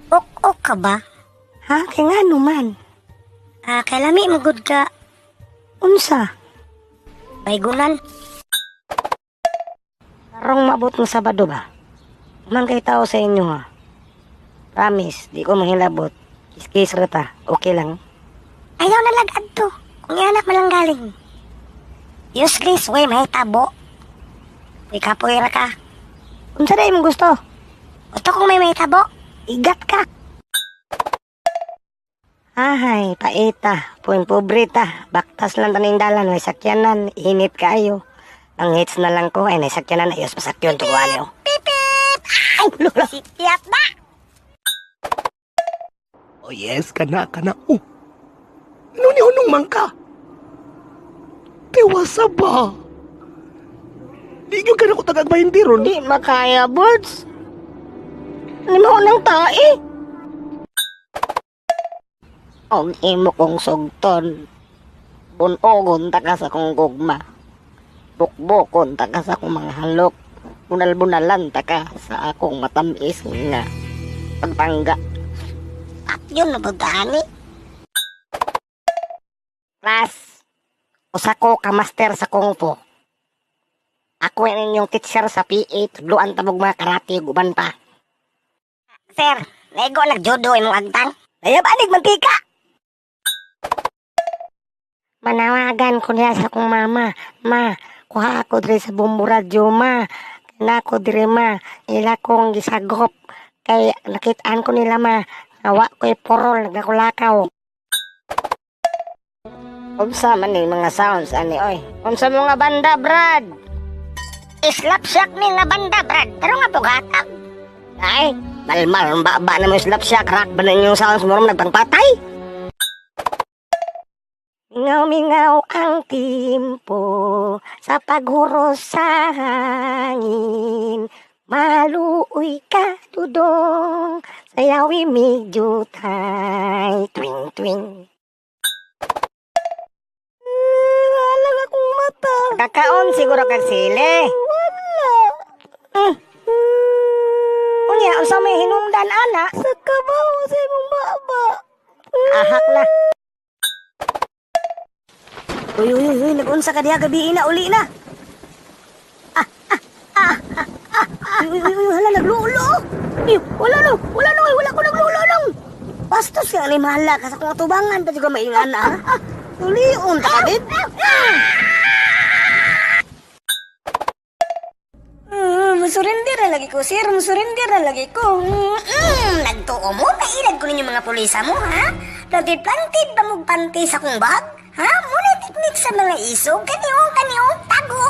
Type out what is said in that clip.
Ok-ok ka ba? Ha? Kay ngano man? Ah, kay lami mo gud ka. Unsa? Baygunan. Karong maabot ng Sabado ba? Man kay tao sa inyo ha. Promise, di ko manghilabot. Kiss-kiss ra ta. Okay lang. Ayaw na lag adto. Kung anak malang galing. Useless way mahitabo. Uy, kapoy ra ka. Unsa na imong gusto? Gusto kong may mahitabo. Igat ka. Ahay, paita, puwing pobre ta. Baktas lang taning dalan, may sakyanan, init kaayo. Ang hits na lang ko, ay may sakyanan, ayos pasakyon, tukuan niyo. Pipip! Ay, lula. Sitiyat ba? Oh yes, kana, kana. Oh. Ano ni hunong mangka? Tiwasa ba? Di gyud ka na ko tagagbahin ron. Di makaya, birds. Ano mo nang tae? Og imo kong sugton. Bunogon ta ka sa kong gugma. Bukbukon ta ka sa akong mga halok. Bunal-bunalan ta ka sa akong matamis nga pagpangga. At yun nabagani. Class, usa ko ka master sa Kung Fu. Ako ang inyong teacher sa PE, tudloan ta mog mga karate ug uban pa. Sir, naigo nagjudo imong agtang. Layab anig mantika. Manawagan ko niya sa akong mama. Ma, kuha ako diri sa Bombo Radyo, ma. Kana ko diri, ma. Ila kong gisagop. Kay nakitaan ko nila, ma. Awa ko'y porol, nagkakulakaw. Unsa man ni mga sounds ani oy. Unsa mo nga banda, Brad? Slap shock ni nga banda, Brad. Pero nga bugatag. Ay, malmal, ba na mo slap shock, rock ba na inyong sounds mo nagpangpatay? Mingaw-mingaw ang timpo sa paghuros sa hangin. Maluoy ka, dudong, sayawi medyo tay, twing twing. Wala akong mata. Kakaon siguro kag sili. Wala. Unya, unsa may hinungdan ana? Sa kabaw sa imong baba. Ahak na. Uy, uy, uy, uy, nag-unsa ka diha gabi na uli na. Ah. Uy, uy, uy, hala naglulo. Uy, wala no, wala no, wala ko naglulo nung. Bastos ka ni mahala ka sa kong atubangan pa ko maingan ha. Tulion ta ka babe. Musurrender na lagi ko, sir. Musurrender na lagi ko. Nagtuo mo? Nailad ko ninyo mga pulisa mo, ha? Planted-planted pa mong panty sa kong bag? Ha? Muna teknik sa mga isog. Kaniong, kaniong, tago.